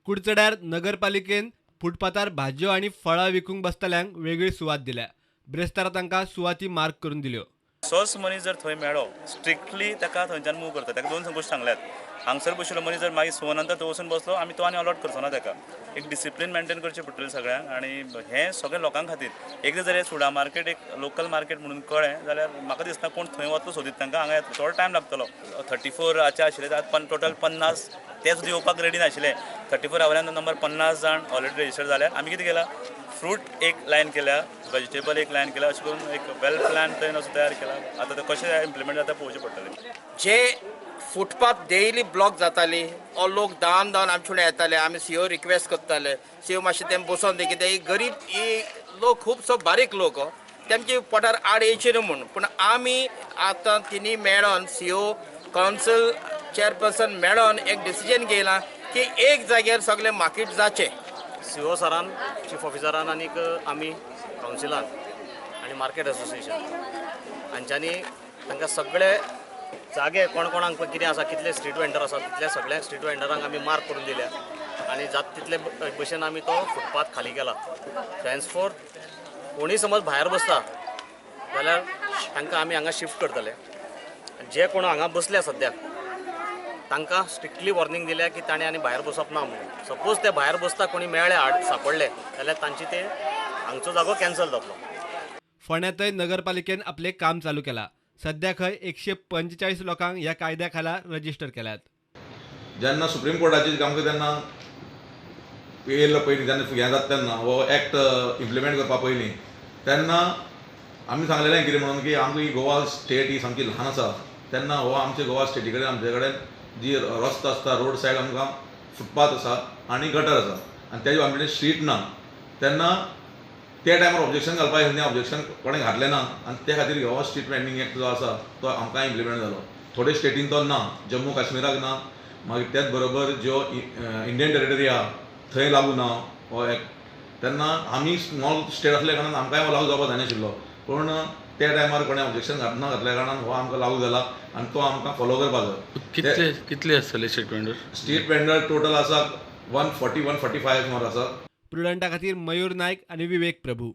कुडचड्यार नगरपालिकेन फुटपाथार भाजयो आनी फळां विकूंक बसतल्यांक वेगळी सुवात दिल्या. ब्रेस्तारा तांकां सुवाती मार्क करून दिल्यो. सोच मनीस जर थंय मेळ्ळो स्ट्रिक्टली ताका थंयच्यान मूव करता. ताका दोन गोश्टी सांगल्यात, हांगसर बशिल्लो मनीस जर मागीर 6 नंतर थंय वचून बसलो आमी तो आनी अलॉट करचो ना. ताका एक डिसिप्लीन मेंटेन करचें पडटलें सगळ्यांक आनी हें सगळें लोकां खातीर. एकदां जर हें सुडा मार्केट एक लोकल मार्केट म्हणून कळ्ळें जाल्यार म्हाका दिसना कोण थंय वतलो सोदीत, तांकां हांगा येतलो थोडो टायम लागतलो. 34 आशिल्ले आतां टोटल 50 ते सुद्दां येवपाक रेडी नाशिल्ले. 34 आवरान नंबर 50 जाण ऑलरेडी रजिस्टर जाल्यार आमी कितें केलां, फ्रूट एक लायन केल्या, वेजिटेबल एक लायन केला, अशें करून एक वेल प्लॅन थंय असो तयार केला. आतां तें कशें इम्प्लिमेंट जाता पळोवचें पडटलें. जे फुटपाथ डेली ब्लॉक जाताली ओ लोक धांवन धांवन आमचे फुडें येताले, आमी सीओ रिक्वेस्ट करताले, सीओ मातशें तें बसोन दी, कित्याक गरीब ही लोक खुबसो बारीक लोक तेमचे पोटार आड येवचे न्हू म्हूण. पूण आमी आतां तिनी मेळोन सीओ कावन्सील चेअरपर्सन मेळोन एक डिसिजन घेयलां की एक जाग्यार सगळें मार्केट जाचें. सीओ सरान, चीफ ऑफिसरान आनीक आमी कावन्सिलान आनी मार्केट एसोसिएशन हांच्यांनी तांकां सगळे जागे कोण कोणाक कितें आसा, कितले स्ट्रीट वेंडर आसा तितल्या सगळ्या स्ट्रीट वेंडरांक आमी मार्क करून दिल्या आनी जाता तितले भशेन आमी तो फुटपाथ खाली केला. थेन्सफोर्थ कोणूय समज भायर बसता जाल्यार तांकां आमी हांगा शिफ्ट करतले. जे कोण हांगा बसल्या सद्याक तांकां स्ट्रिक्टली वॉर्निंग दिल्या की ताणें आनी भायर बसप ना म्हणून. सपोज ते भायर बसता कोणी मेळ्ळे आड सापडले जाल्यार तांची ते हांगचो जागो कॅन्सल जातलो. फोंड्यांतय नगरपालिकेन आपलें काम चालू केलां. सध्या खंय 145 लोकांक ह्या कायद्या खाला रजिस्टर केल्यात. जेन्ना सुप्रीम कोर्टाची आमकां तेन्ना येयल्लो पयलीं, जेन्ना हें जाता तेन्ना हो एक्ट इम्प्लिमेंट करपा पयलीं तेन्ना आमी सांगलेलें कितें म्हणून की आमकां ही गोवा स्टेट ही सामकी ल्हान आसा, तेन्ना हो आमचे गोवा स्टेटी कडेन आमचे कडेन जी रस्तो आसता रोड सायड आमकां फुटपाथ आसा आनी गटर आसा आनी तेजे आमचे कडेन स्ट्रीट ना. तेन्ना त्या टायमार ऑब्जेक्शन घालपाक आशिल्लें, ऑब्जेक्शन कोणें घातलें ना आनी ते खातीर गोवा स्ट्रीट वेंडिंग एक्ट जो आसा तो आमकां इम्प्लिमेंट जालो. थोडे स्टेटीन तो ना, जम्मू काश्मीराक ना, मागीर त्याच बरोबर ज्यो इंडियन टेरिटरी आहा थंय लागू ना हो एक्ट. तेन्ना आमी स्मॉल स्टेट आसल्या कारणान आमकांय हो लागू जावपाक जायनाशिल्लो, पूण त्या टायमार कोणें ऑब्जेक्शन ना घातल्या कारणान हो आमकां लागू जाला आनी तो आमकां फॉलो करपाक जाय. कितले आसतले street vendor? Street vendor total आसा 140-145 सुमार आसा. प्रुडंटा खातीर मयूर नायक आनी विवेक प्रभू.